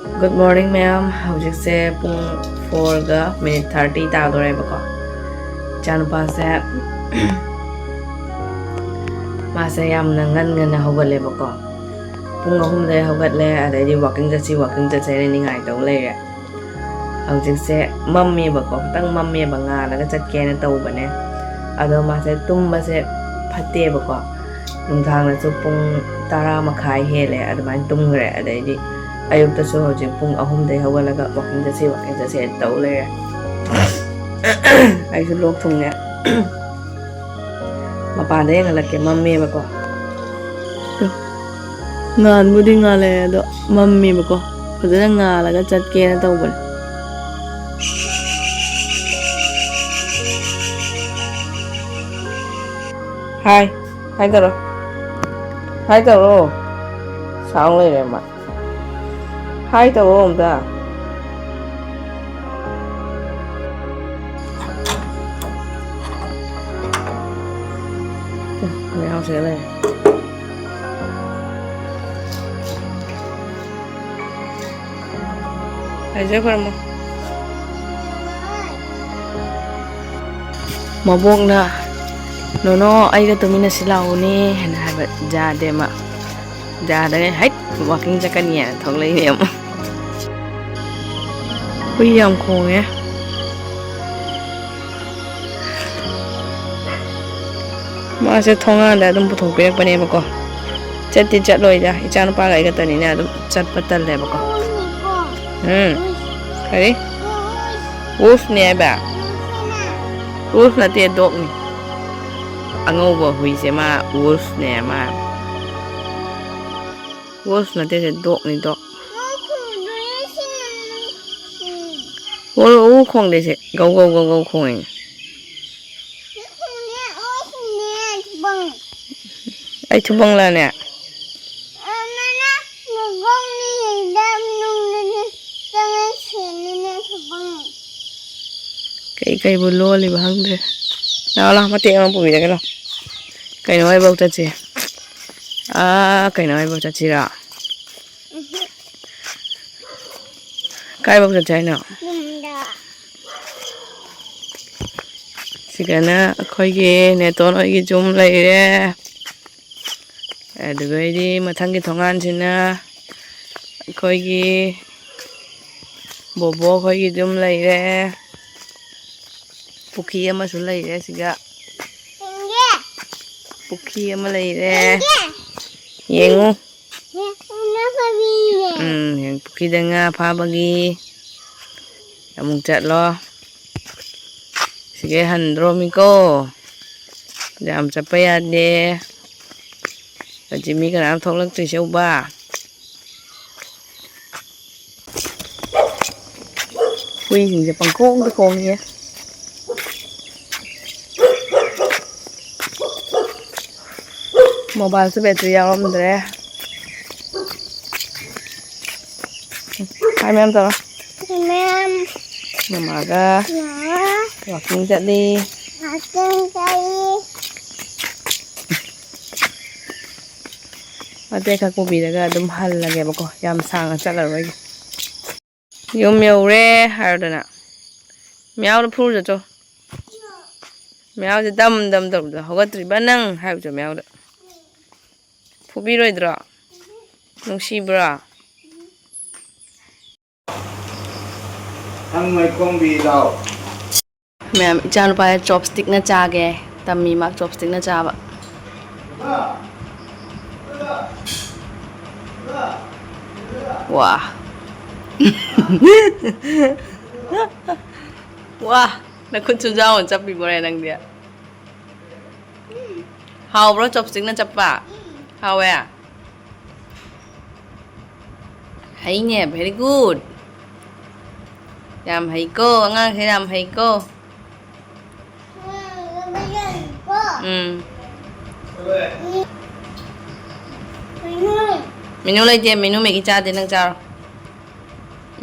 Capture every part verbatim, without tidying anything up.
Good morning, ꯃꯌꯥꯝ꯫ ꯍꯧꯖꯤꯛꯁꯦ ꯄꯨꯡ fourꯒ minute thirty ꯇꯥꯗꯣꯔꯦꯕꯀꯣ꯫ ꯏꯆꯥꯅꯨꯄꯥꯁꯦ ꯃꯥꯁꯦ ꯌꯥꯝꯅ ꯉꯟ ꯉꯟꯅ ꯍꯧꯒꯠꯂꯦꯕꯀꯣ꯫ ꯄꯨꯡ ꯑꯍꯨꯝꯗ ꯍꯧꯒꯠꯂꯦ, ꯑꯗꯩꯗꯤ walking ꯆꯠꯁꯤ, walking ꯆꯠꯁꯤ ꯍꯥꯏꯅ ꯅꯤꯡꯉꯥꯏ ꯇꯧ ꯂꯩꯔꯦ꯫ ꯍꯧꯖꯤꯛꯁꯦ ꯃꯝꯃꯦꯕꯀꯣ, ꯈꯤꯇꯪ ꯃꯝꯃꯦꯕ, ꯉꯥꯜꯂꯒ ꯆꯠꯀꯦꯅ ꯇꯧꯕꯅꯦ꯫ ꯑꯗꯣ ꯃꯥꯁꯦ ꯇꯨꯝꯕꯁꯦ ꯐꯠꯇꯦꯕꯀꯣ꯫ ꯅꯨꯡꯗꯥꯡꯗꯁꯨ ꯄꯨꯡ ꯇꯔꯥ ꯃꯈꯥꯏ ꯍꯦꯜꯂꯦ ꯑꯗꯨꯃꯥꯏꯅ ꯇꯨꯝꯈ꯭ꯔꯦ꯫ ꯑꯗꯩꯗꯤ ꯑꯌꯨꯛꯇꯁꯨ ꯍꯧꯖꯤꯛ ꯄꯨꯡ ꯑꯍꯨꯝꯗꯒꯤ ꯍꯧꯒꯠꯂꯒ walking ꯆꯠꯁꯤ, walking ꯆꯠꯁꯤ ꯇꯧ ꯂꯩꯔꯦ꯫ ꯑꯩꯁꯨ ꯂꯣꯛ ꯊꯨꯡꯉꯦ꯫ ꯃꯄꯥꯟꯗ ꯌꯦꯡꯍꯜꯂꯛꯀꯦ, ꯃꯝꯃꯦꯕꯀꯣ꯫ ꯉꯥꯟꯕꯨꯗꯤ ꯉꯥꯜꯂꯦ, ꯑꯗꯣ ꯃꯝꯃꯦꯕꯀꯣ꯫ ꯐꯖꯅ ꯉꯥꯜꯂꯒ ꯆꯠꯀꯦꯅ ꯇꯧꯕꯅꯦ꯫ Hi, hi ꯇꯧꯔꯣ꯫ Hi ꯇꯧꯔꯣ꯫ ꯁꯥꯎ ꯂꯩꯔꯦ ꯃꯥ꯫ Hi ꯇꯧꯔꯣ ꯑꯝꯇ꯫ ꯎꯝ, ꯃꯌꯥꯝ ꯁꯤꯗ ꯂꯩꯔꯦ꯫ ꯂꯥꯏꯖ ꯈꯣꯏꯔꯝꯃꯣ꯫ ꯃꯕꯣꯛꯅ, "ꯅꯣꯅꯣ, ꯑꯩꯒ ꯇꯨꯃꯤꯟꯅꯁꯤ ꯂꯥꯛꯑꯣꯅꯦ" ꯍꯥꯏꯅ ꯍꯥꯏꯕ ꯌꯥꯗꯦ ꯃꯥ꯫ ꯌꯥꯗ꯭ꯔꯦ, "ꯍꯩꯠ, walking ꯆꯠꯀꯅꯤ" ꯍꯥꯏꯅ ꯊꯣꯛꯂꯛꯏꯅꯦ ꯑꯃꯨꯛ꯫ ꯍꯨꯏ ꯌꯥꯝ ꯈꯣꯡꯉꯦ꯫ ꯃꯥꯁꯦ ꯊꯣꯡꯒꯥꯟꯗ ꯑꯗꯨꯝ ꯄꯨꯊꯣꯛꯄꯤꯔꯛꯄꯅꯦꯕꯀꯣ꯫ ꯆꯠꯇꯤ ꯆꯠꯂꯣꯏꯗ, ꯏꯆꯥꯅꯨꯄꯥꯒ ꯑꯩ ꯈꯛꯇꯅꯤꯅ ꯑꯗꯨꯝ ꯆꯠꯄ ꯇꯜꯂꯦꯕꯀꯣ꯫ ꯎꯝ꯫ ꯀꯔꯤ? Wolfꯅꯦ ꯍꯥꯏꯕ? Wolf ꯅꯠꯇꯦ, dogꯅꯤ꯫ ꯑꯉꯧꯕ ꯍꯨꯏꯁꯦ ꯃꯥ wolfꯅꯦ ꯃꯥ꯫ Wolf ꯅꯠꯇꯦ, ꯁꯦ dogꯅꯤ, dog꯫ ꯎ ꯈꯣꯡꯗꯦ ꯁꯦ, ꯒꯧ ꯒꯧ ꯒꯧ ꯒꯧ ꯈꯣꯡꯉꯤꯅꯦ꯫ ꯑꯩ ꯊꯨꯕꯪꯂꯥꯅꯦ? ꯀꯩ ꯀꯩꯕꯨ ꯂꯣꯜꯂꯤꯕ ꯈꯪꯗ꯭ꯔꯦ꯫ ꯂꯥꯛꯑꯣ, ꯂꯥꯛꯑꯣ, ꯃꯇꯦꯛ ꯑꯃ ꯄꯨꯕꯤꯔꯒꯦ, ꯂꯥꯛꯑꯣ꯫ ꯀꯩꯅꯣ ꯍꯣꯏꯐꯧ ꯆꯠꯁꯤ꯫ ꯑꯥ, ꯀꯩꯅꯣ ꯍꯣꯏꯐꯧ ꯆꯠꯁꯤꯔꯣ? ꯀꯥꯏꯐꯥꯎ ꯆꯠꯁꯦ ꯍꯥꯏꯅꯣ? ꯁꯤꯒꯅ ꯑꯩꯈꯣꯏꯒꯤ ꯅꯦꯇꯣꯟ ꯍꯣꯏꯒꯤ ꯌꯨꯝ ꯂꯩꯔꯦ꯫ ꯑꯗꯨꯗꯩꯗꯤ ꯃꯊꯪꯒꯤ ꯊꯣꯡꯒꯥꯟꯁꯤꯅ ꯑꯩꯈꯣꯏꯒꯤ ꯕꯣꯕꯣ ꯈꯣꯏꯒꯤ ꯌꯨꯝ ꯂꯩꯔꯦ꯫ ꯄꯨꯈ꯭ꯔꯤ ꯑꯃꯁꯨ ꯂꯩꯔꯦ ꯁꯤꯒ꯫ ꯄꯨꯈ꯭ꯔꯤ ꯑꯃ ꯂꯩꯔꯦ꯫ ꯌꯦꯡꯉꯨ꯫ ꯎꯝ, ꯌꯦꯡ ꯄꯨꯈ꯭ꯔꯤꯗ ꯉꯥ ꯐꯥꯕꯒꯤ꯫ ꯑꯃꯨꯛ ꯆꯠꯂꯣ꯫ ꯁꯤꯒꯩ ꯍꯟꯗ꯭ꯔꯣꯃꯤꯀꯣ꯫ ꯌꯥꯝ ꯆꯠꯄ ꯌꯥꯗꯦ꯫ ꯍꯧꯖꯤꯛ ꯃꯤ ꯀꯅꯥꯝ ꯊꯣꯛꯂꯛꯇ꯭ꯔꯤꯁꯦ ꯎꯕ꯫ ꯍꯨꯏꯁꯤꯡꯁꯦ ꯄꯪꯈꯣꯡꯗ ꯈꯣꯡꯉꯤꯌꯦ꯫ ꯃꯣꯕꯥꯏꯜꯁꯨ ꯕꯦꯇ꯭ꯔꯤ ꯌꯥꯎꯔꯝꯗ꯭ꯔꯦ꯫ ꯍꯥꯏ ꯃꯌꯥꯝ ꯇꯧꯔꯣ꯫ ꯃꯌꯥꯝ꯫ ꯃꯃꯥꯒ ꯃꯃꯥ꯫ ꯋꯥꯀꯤꯡ ꯆꯠꯂꯤ꯫ ꯋꯥꯀꯤꯡ ꯆꯠꯂꯤ꯫ ꯃꯇꯦꯛ ꯈꯛ ꯄꯨꯕꯤꯔꯒ ꯑꯗꯨꯝ ꯍꯜꯂꯒꯦꯕꯀꯣ, ꯌꯥꯝ ꯁꯥꯡꯅ ꯆꯠꯂꯔꯣꯏꯒꯦ꯫ ꯌꯨꯝ ꯌꯧꯔꯦ ꯍꯥꯏꯔꯗꯅ꯫ ꯃꯤꯌꯥꯎꯗ ꯐꯨꯔꯨ ꯆꯠꯆꯣ꯫ ꯃꯤꯌꯥꯎꯁꯦ ꯗꯝ ꯗꯝ ꯇꯧꯕꯗꯣ, "ꯍꯧꯒꯠꯇ꯭ꯔꯤꯕ ꯅꯪ?" ꯍꯥꯏꯕꯗꯣ ꯃꯤꯌꯥꯎꯗ꯫ ꯐꯨꯕꯤꯔꯣꯏꯗ꯭ꯔꯣ? ꯅꯨꯡꯁꯤꯕ꯭ꯔꯣ? ꯅꯪ ꯃꯩꯈꯣꯡꯕꯤ ꯂꯥꯎ꯫ ꯃꯌꯥꯝ, ꯏꯆꯥꯅꯨꯄꯥ ꯆꯣꯞꯁꯇꯤꯛꯅ ꯆꯥꯒꯦ ꯇꯝꯃꯤ, ꯃꯥ ꯆꯣꯞꯁꯇꯤꯛꯅ ꯆꯥꯕ꯫ ꯋꯥ꯫ ꯋꯥ, ꯅꯈꯨꯠꯁꯨ ꯌꯥꯎꯅ ꯆꯞꯄꯤꯕꯣꯔꯦ ꯅꯪꯗꯤ? ꯍꯥꯎꯕ꯭ꯔꯣ ꯆꯣꯞꯁꯇꯤꯛꯅ ꯆꯞꯄ? ꯍꯥꯎꯋꯦ? ꯍꯩꯅꯦ, very good. ꯌꯥꯝ ꯍꯩꯀꯣ, ꯑꯉꯥꯡꯁꯦ ꯌꯥꯝ ꯍꯩꯀꯣ꯫ ꯎꯝ꯫ ꯃꯤꯅꯨ ꯂꯩꯇꯦ, ꯃꯤꯅꯨ ꯃꯦꯒꯤ ꯆꯥꯗꯦ, ꯅꯪ ꯆꯥꯔꯣ꯫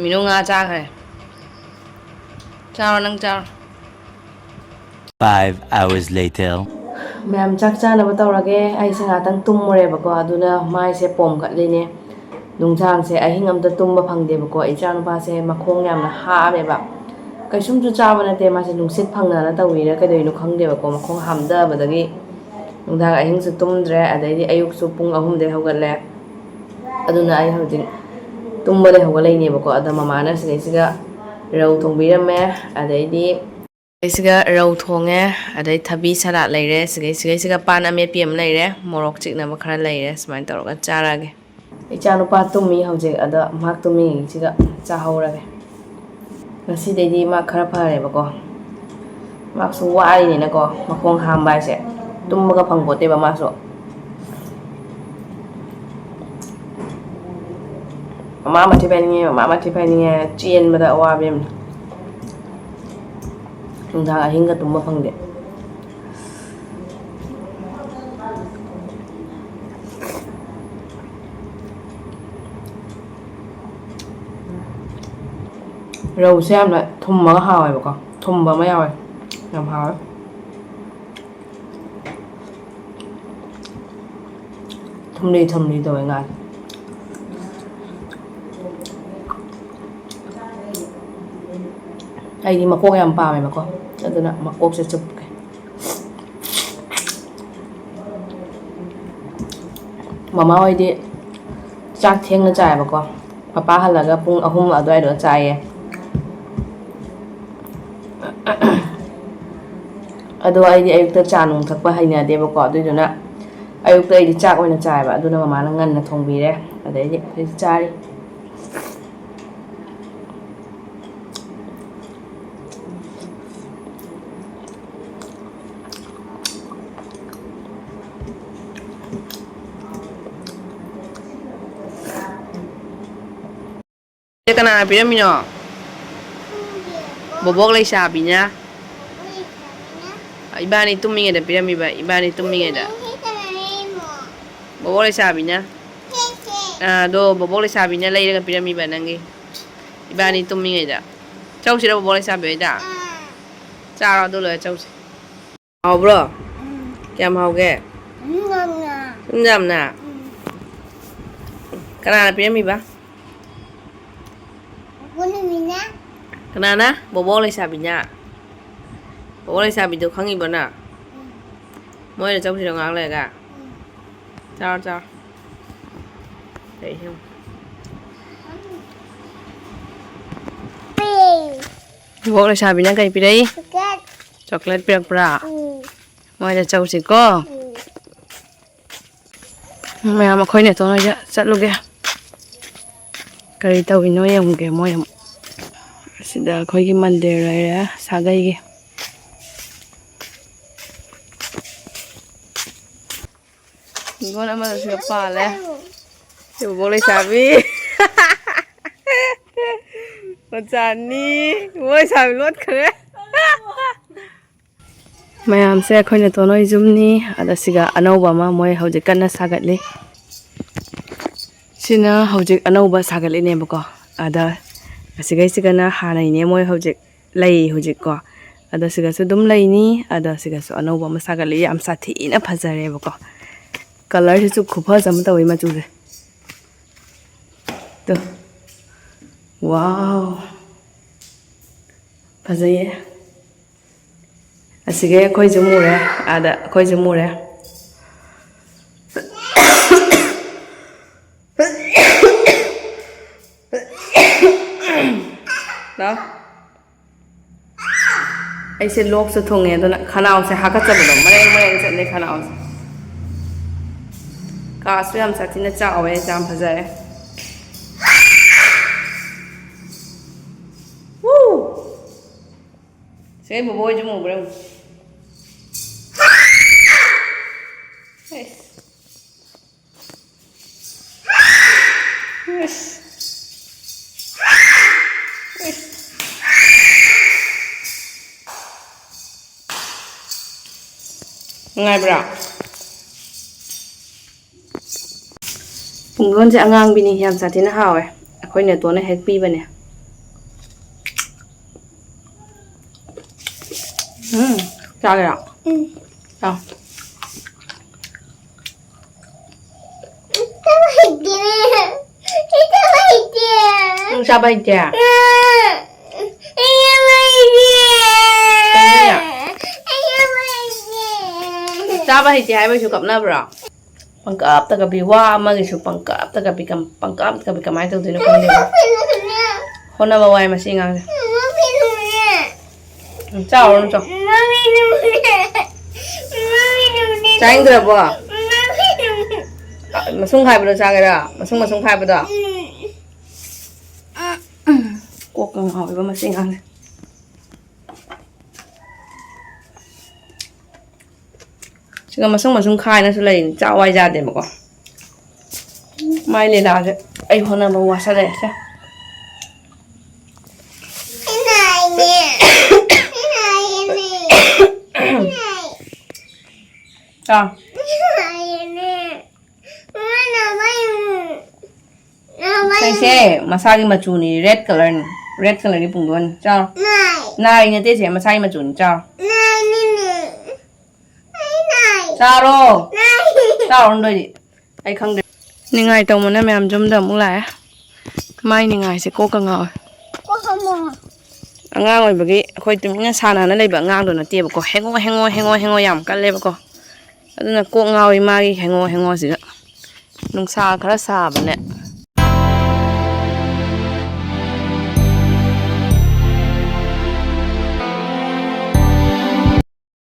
ꯃꯤꯅꯨ ꯉꯥ ꯆꯥꯈ꯭ꯔꯦ꯫ ꯆꯥꯔꯣ, ꯅꯪ ꯆꯥꯔꯣ꯫ Five hours later. ꯃꯌꯥꯝ ꯆꯥꯛ ꯆꯥꯅꯕ ꯇꯧꯔꯒꯦ꯫ ꯑꯩꯁꯦ ꯉꯥꯛꯇꯪ ꯇꯨꯝꯃꯨꯔꯦꯕꯀꯣ, ꯑꯗꯨꯅ ꯃꯥꯏꯁꯦ ꯄꯣꯝꯈꯠꯂꯤꯅꯦ꯫ ꯅꯨꯡꯗꯥꯡꯁꯦ ꯑꯍꯤꯡ ꯑꯝꯇ ꯇꯨꯝꯕ ꯐꯪꯗꯦꯕꯀꯣ꯫ ꯏꯆꯥꯅꯨꯄꯥꯁꯦ ꯃꯈꯣꯡ ꯌꯥꯝꯅ ꯍꯥꯝꯃꯦꯕ꯫ ꯀꯩꯁꯨꯝꯁꯨ ꯆꯥꯕ ꯅꯠꯇꯦ, ꯃꯥꯁꯦ ꯅꯨꯡꯁꯤꯠ ꯐꯪꯗꯅ ꯇꯧꯔꯤꯔꯥ ꯀꯩꯗꯧꯔꯤꯅꯣ ꯈꯪꯗꯦꯕꯀꯣ꯫ ꯃꯈꯣꯡ ꯍꯥꯝꯊꯕꯗꯒꯤ ꯅꯨꯡꯗꯥꯡ ꯑꯍꯤꯡꯁꯨ ꯇꯨꯝꯗ꯭ꯔꯦ꯫ ꯑꯗꯩꯗꯤ ꯑꯌꯨꯛꯁꯨ ꯄꯨꯡ ꯑꯍꯨꯝꯗꯩ ꯍꯧꯒꯠꯂꯦ꯫ ꯑꯗꯨꯅ ꯑꯩ ꯍꯧꯖꯤꯛ ꯇꯨꯝꯕꯗꯩ ꯍꯧꯒꯠꯂꯛꯏꯅꯦꯕꯀꯣ꯫ ꯑꯗ ꯃꯃꯥꯅ ꯁꯤꯗꯩꯁꯤꯒ ꯔꯧ ꯊꯣꯡꯕꯤꯔꯝꯃꯦ꯫ ꯑꯗꯩꯗꯤ ꯁꯤꯒ ꯔꯧ ꯊꯣꯡꯉꯦ꯫ ꯑꯗꯩ ꯊꯕꯤ ꯁꯂꯥꯠ ꯂꯩꯔꯦ꯫ ꯁꯤꯒꯩ ꯁꯤꯒꯩꯁꯤꯒ ꯄꯥꯟ ꯑꯃꯦꯠꯄꯤ ꯑꯃ ꯂꯩꯔꯦ꯫ ꯃꯣꯔꯣꯛ ꯆꯤꯛꯅꯕ ꯈꯔ ꯂꯩꯔꯦ꯫ ꯁꯨꯃꯥꯏꯅ ꯇꯧꯔꯒ ꯆꯥꯔꯒꯦ꯫ ꯏꯆꯥꯅꯨꯄꯥ ꯇꯨꯝꯃꯤ ꯍꯧꯖꯤꯛ꯫ ꯑꯗ ꯃꯍꯥꯛ ꯇꯨꯝꯃꯤꯉꯩꯁꯤꯒ ꯆꯥꯍꯧꯔꯒꯦ꯫ ꯉꯁꯤꯗꯩꯗꯤ ꯃꯥ ꯈꯔ ꯐꯔꯦꯕꯀꯣ꯫ ꯃꯥꯁꯨ ꯋꯥꯔꯤꯅꯤꯅꯀꯣ, ꯃꯈꯣꯡ ꯍꯥꯝꯕ ꯍꯥꯏꯁꯦ ꯇꯨꯝꯕꯒ ꯐꯪꯄꯣꯠꯇꯦꯕ ꯃꯥꯁꯨ꯫ ꯃꯃꯥ ꯃꯊꯤ ꯐꯥꯏꯅꯤꯡꯉꯦ, ꯃꯃꯥ ꯃꯊꯤ ꯐꯥꯏꯅꯤꯡꯉꯦ, ꯆꯦꯟꯕꯗ ꯑꯋꯥꯕ ꯑꯃꯅꯤ꯫ ꯅꯨꯡꯗꯥꯡ ꯑꯍꯤꯡꯒ ꯇꯨꯝꯕ ꯐꯪꯗꯦ꯫ ꯔꯧꯁꯦ ꯌꯥꯝꯅ ꯊꯨꯝꯃꯒ ꯍꯥꯎꯋꯦꯕꯀꯣ꯫ ꯊꯨꯝꯕ ꯑꯃ ꯌꯥꯎꯋꯦ꯫ ꯌꯥꯝ ꯍꯥꯎꯋꯦ꯫ ꯊꯨꯝꯂꯤ ꯊꯨꯝꯂꯤ ꯇꯧꯋꯦ ꯉꯥꯁꯦ꯫ ꯑꯩꯗꯤ ꯃꯀꯣꯛ ꯌꯥꯝ ꯄꯥꯝꯃꯦꯕꯀꯣ꯫ ꯑꯗꯨꯅ ꯃꯀꯣꯛꯁꯦ ꯆꯨꯞꯀꯦ꯫ ꯃꯃꯥ ꯍꯣꯏꯗꯤ ꯆꯥꯛ ꯊꯦꯡꯅ ꯆꯥꯏꯌꯦꯕꯀꯣ꯫ ꯄꯄꯥ ꯍꯜꯂꯒ ꯄꯨꯡ ꯑꯍꯨꯝ ꯑꯗꯨꯋꯥꯏꯗ ꯆꯥꯏꯌꯦ꯫ ꯑꯗꯣ ꯑꯩꯗꯤ ꯑꯌꯨꯛꯇ ꯆꯥ ꯅꯨꯡ ꯊꯛꯄ ꯍꯩꯅꯗꯦꯕꯀꯣ꯫ ꯑꯗꯨꯏꯗꯨꯅ ꯑꯌꯨꯛꯇ ꯑꯩꯗꯤ ꯆꯥꯛ ꯑꯣꯏꯅ ꯆꯥꯏꯌꯦꯕ꯫ ꯑꯗꯨꯅ ꯃꯃꯥꯅ ꯉꯟꯅ ꯊꯣꯡꯕꯤꯔꯦ꯫ ꯑꯗꯩꯗꯤ ꯑꯩꯁꯨ ꯆꯥꯔꯤ꯫ ꯁꯦ ꯀꯅꯥꯅ ꯄꯤꯔꯝꯃꯤꯅꯣ? ꯕꯣꯕꯣꯛ ꯂꯩꯁꯥꯕꯤꯅ꯫ ꯏꯕꯥꯅꯤ ꯇꯨꯝꯃꯤꯉꯩꯗ ꯄꯤꯔꯝꯃꯤꯕ, ꯏꯕꯥꯅꯤ ꯇꯨꯝꯃꯤꯉꯩꯗ꯫ ꯕꯣꯕꯣꯛ ꯂꯩꯁꯥꯕꯤꯅ꯫ ꯑꯥ, ꯑꯗꯣ ꯕꯣꯕꯣꯛ ꯂꯩꯁꯥꯕꯤꯅ ꯂꯩꯔꯒ ꯄꯤꯔꯝꯃꯤꯕ ꯅꯪꯒꯤ, ꯏꯕꯥꯅꯤ ꯇꯨꯝꯃꯤꯉꯩꯗ꯫ ꯆꯧꯁꯤꯔ ꯕꯣꯕꯣꯛ ꯂꯩꯁꯥꯕꯤ ꯍꯣꯏꯗ? ꯆꯥꯔꯣ, ꯑꯗꯨ ꯂꯣꯏꯔ ꯆꯧꯁꯤ꯫ ꯍꯥꯎꯕ꯭ꯔꯣ? ꯎꯝ꯫ ꯀꯌꯥꯝ ꯍꯥꯎꯒꯦ? ꯎꯝ, ꯌꯥꯝꯅ꯫ ꯁꯨꯝ ꯌꯥꯝꯅ? ꯎꯝ꯫ ꯀꯅꯥꯅ ꯄꯤꯔꯝꯃꯤꯕ? ꯀꯅꯥꯅ? ꯕꯣꯕꯣꯛ ꯂꯩꯁꯥꯕꯤꯅ? ꯕꯣꯕꯣꯛ ꯂꯩꯁꯥꯕꯤꯗꯣ ꯈꯪꯉꯤꯕꯣ ꯅꯪ? ꯃꯣꯏꯗ ꯆꯧꯁꯤꯔꯣ ꯉꯥꯏꯍꯥꯛ ꯂꯩꯔꯒ? ꯆꯥꯔꯣ, ꯆꯥꯔꯣ꯫ ꯀꯩ ꯌꯦꯡꯉꯨ꯫ ꯕꯣꯕꯣꯛ ꯂꯩꯁꯥꯕꯤꯅ ꯀꯩ ꯄꯤꯔꯛꯏ? ꯆꯣꯀ꯭ꯂꯦꯠ ꯄꯤꯔꯛꯄ꯭ꯔꯥ? ꯃꯣꯏꯗ ꯆꯧꯁꯤꯀꯣ꯫ ꯃꯌꯥꯝ ꯑꯩꯈꯣꯏ ꯅꯦꯇꯣꯟ ꯍꯣꯏꯗ ꯆꯠꯂꯨꯒꯦ꯫ ꯀꯔꯤ ꯇꯧꯔꯤꯅꯣ ꯌꯦꯡꯉꯨꯒꯦ ꯃꯣꯏ ꯑꯃꯨꯛ꯫ ꯁꯤꯗ ꯑꯩꯈꯣꯏꯒꯤ ꯃꯟꯗꯤꯔ ꯂꯩꯔꯦ ꯁꯥꯒꯩꯒꯤ꯫ ꯍꯤꯡꯒꯣꯜ ꯑꯃꯗꯁꯨ ꯄꯥꯜꯂꯦ꯫ ꯁꯤ ꯕꯣꯕꯣꯛ ꯂꯩꯁꯥꯕꯤ꯫ ꯃꯆꯥꯅꯤ꯫ ꯕꯣꯕꯣꯛ ꯂꯩꯁꯥꯕꯤ ꯂꯣꯠꯈ꯭ꯔꯦ꯫ ꯃꯌꯥꯝꯁꯦ ꯑꯩꯈꯣꯏ ꯅꯦꯇꯣꯟ ꯍꯣꯏ ꯌꯨꯝꯅꯤ꯫ ꯑꯗ ꯁꯤꯒ ꯑꯅꯧꯕ ꯑꯃ ꯃꯣꯏ ꯍꯧꯖꯤꯛ ꯀꯟꯅ ꯁꯥꯒꯠꯂꯤ꯫ ꯁꯤꯅ ꯍꯧꯖꯤꯛ ꯑꯅꯧꯕ ꯁꯥꯒꯠꯂꯤꯅꯦꯕꯀꯣ꯫ ꯑꯗ ꯑꯁꯤꯒꯩꯁꯤꯒꯅ ꯍꯥꯟꯅꯩꯅꯦ, ꯃꯣꯏ ꯍꯧꯖꯤꯛ ꯂꯩ ꯍꯧꯖꯤꯛꯀꯣ꯫ ꯑꯗ ꯁꯤꯒꯁꯨ ꯑꯗꯨꯝ ꯂꯩꯅꯤ꯫ ꯑꯗ ꯁꯤꯒꯁꯨ ꯑꯅꯧꯕ ꯑꯃ ꯁꯥꯒꯠꯂꯤ, ꯌꯥꯝ ꯁꯥꯊꯤꯅ ꯐꯖꯔꯦꯕꯀꯣ꯫ ꯀꯂꯔꯁꯤꯁꯨ ꯈꯨꯐꯖ ꯑꯃ ꯇꯧꯋꯤ ꯃꯆꯨꯁꯦ꯫ ꯇꯨ꯫ ꯋꯥꯎ꯫ ꯐꯖꯩꯌꯦ꯫ ꯑꯁꯤꯒꯩ ꯑꯩꯈꯣꯏꯁꯨ ꯃꯨꯔꯦ꯫ ꯑꯥꯗ ꯑꯩꯈꯣꯏꯁꯨ ꯃꯨꯔꯦ꯫ ꯂꯥꯎ꯫ ꯑꯩꯁꯦ ꯂꯣꯛꯁꯨ ꯊꯨꯡꯉꯦ, ꯑꯗꯨꯅ ꯈꯅꯥꯎꯁꯦ ꯍꯥꯀꯠꯆꯕꯗꯣ ꯃꯔꯦꯡ ꯃꯔꯦꯡ ꯆꯠꯂꯦ ꯈꯅꯥꯎꯁꯦ꯫ ꯀꯥꯁꯨ ꯌꯥꯝ ꯁꯥꯊꯤꯅ ꯆꯥꯎꯋꯦ, ꯌꯥꯝ ꯐꯖꯔꯦ꯫ ꯋꯨ! ꯁꯦ, ꯕꯣꯕꯣ ꯍꯣꯏꯁꯨ ꯃꯨꯕ꯭ꯔꯥ ꯌꯦꯡꯉꯨ꯫ ꯑꯩꯁ꯫ ꯑꯩꯁ꯫ ꯑꯩꯁ꯫ ꯅꯨꯡꯉꯥꯏꯕ꯭ꯔꯥ? ꯄꯨꯡꯗꯣꯟꯁꯦ ꯑꯉꯥꯡꯕꯤꯅꯤ, ꯌꯥꯝ ꯁꯥꯊꯤꯅ ꯍꯥꯎꯋꯦ꯫ ꯑꯩꯈꯣꯏ ꯅꯦꯇꯣꯟꯅ ꯍꯦꯛ ꯄꯤꯕꯅꯦ꯫ ꯎꯝ, ꯆꯥꯒꯦꯔꯣ? ꯎꯝ꯫ ꯆꯥꯎ꯫ ꯆꯥꯕ ꯍꯩꯇꯦ? ꯀꯩꯅꯣ? ꯆꯥꯕ ꯍꯩꯇꯦ ꯍꯥꯏꯕꯩꯁꯨ ꯀꯞꯅꯕ꯭ꯔꯣ? ꯄꯪꯀꯞꯇ ꯀꯞꯄꯤ, ꯋꯥ ꯑꯃꯒꯤꯁꯨ ꯄꯪꯀꯞꯇ ꯀꯞꯄꯤ, ꯀꯝ-, ꯄꯪꯀꯞꯇ ꯀꯞꯄꯤ, ꯀꯃꯥꯏꯅ ꯇꯧꯗꯣꯏꯅꯣ ꯈꯪꯗꯦ꯫ ꯍꯣꯠꯅꯕ ꯋꯥꯏ ꯃꯁꯤ ꯑꯉꯥꯡꯁꯦ꯫ ꯎꯝ, ꯆꯥꯎꯔꯅꯨ, ꯆꯥꯎ꯫ ꯆꯥꯅꯤꯡꯗ꯭ꯔꯕꯣ? ꯃꯁꯨꯡ ꯈꯥꯏꯕꯗꯣ ꯆꯥꯒꯦꯔꯥ? ꯃꯁꯨꯡ, ꯃꯁꯨꯡ ꯈꯥꯏꯕꯗꯣ? ꯀꯣꯛꯀ ꯉꯥꯎꯋꯦꯕ ꯃꯁꯤ ꯑꯉꯥꯡꯁꯦ꯫ ꯁꯤꯒ ꯃꯁꯨꯡ ꯃꯁꯨꯡ ꯈꯥꯏꯅꯁꯨ ꯂꯩꯔꯤꯅꯤ, ꯆꯥꯎ ꯍꯥꯏ ꯌꯥꯗꯦꯕꯀꯣ꯫ ꯃꯥꯏ ꯂꯤꯂꯥꯁꯦ ꯑꯩ ꯍꯣꯠꯅꯕ ꯋꯥꯁꯜꯂꯛꯑꯦ ꯁꯦ꯫ ꯆꯥꯎ꯫ ꯁꯤꯁꯦ ꯃꯁꯥꯒꯤ ꯃꯆꯨꯅꯤ, red colourꯅꯤ꯫ Red colourꯒꯤ ꯄꯨꯡꯗꯣꯟ꯫ ꯆꯥꯎ꯫ ꯅꯥꯏ ꯅꯠꯇꯦ ꯁꯦ, ꯃꯁꯥꯒꯤ ꯃꯆꯨꯅꯤ꯫ ꯆꯥꯎ꯫ ꯆꯥꯔꯣ꯫ ꯆꯥꯔꯣ ꯅꯣꯏꯗꯤ꯫ ꯑꯩ ꯈꯪꯗꯦ꯫ ꯅꯤꯡꯉꯥꯏ ꯇꯧꯃꯟꯅ ꯃꯌꯥꯝ ꯌꯨꯝꯗ ꯑꯃꯨꯛ ꯂꯥꯛꯑꯦ꯫ ꯃꯥꯏ ꯅꯤꯡꯉꯥꯏꯁꯦ ꯀꯣꯛꯀ ꯉꯥꯎꯋꯦ꯫ ꯑꯉꯥꯡ ꯑꯣꯏꯕꯒꯤ ꯑꯩꯈꯣꯏ ꯇꯨꯃꯤꯟꯅ ꯁꯥꯟꯅꯅ ꯂꯩꯕ ꯑꯉꯥꯡꯗꯣ ꯅꯠꯇꯦꯕꯀꯣ꯫ ꯍꯦꯡꯉꯣ, ꯍꯦꯡꯉꯣ, ꯍꯦꯡꯉꯣ, ꯍꯦꯡꯉꯣ ꯌꯥꯝ ꯀꯜꯂꯦꯕꯀꯣ꯫ ꯑꯗꯨꯅ ꯀꯣꯛ ꯉꯥꯎꯋꯤ ꯃꯥꯒꯤ ꯍꯦꯡꯉꯣ ꯍꯦꯡꯉꯣꯁꯤꯗ꯫ ꯅꯨꯡꯁꯥ ꯈꯔ ꯁꯥꯕꯅꯦ꯫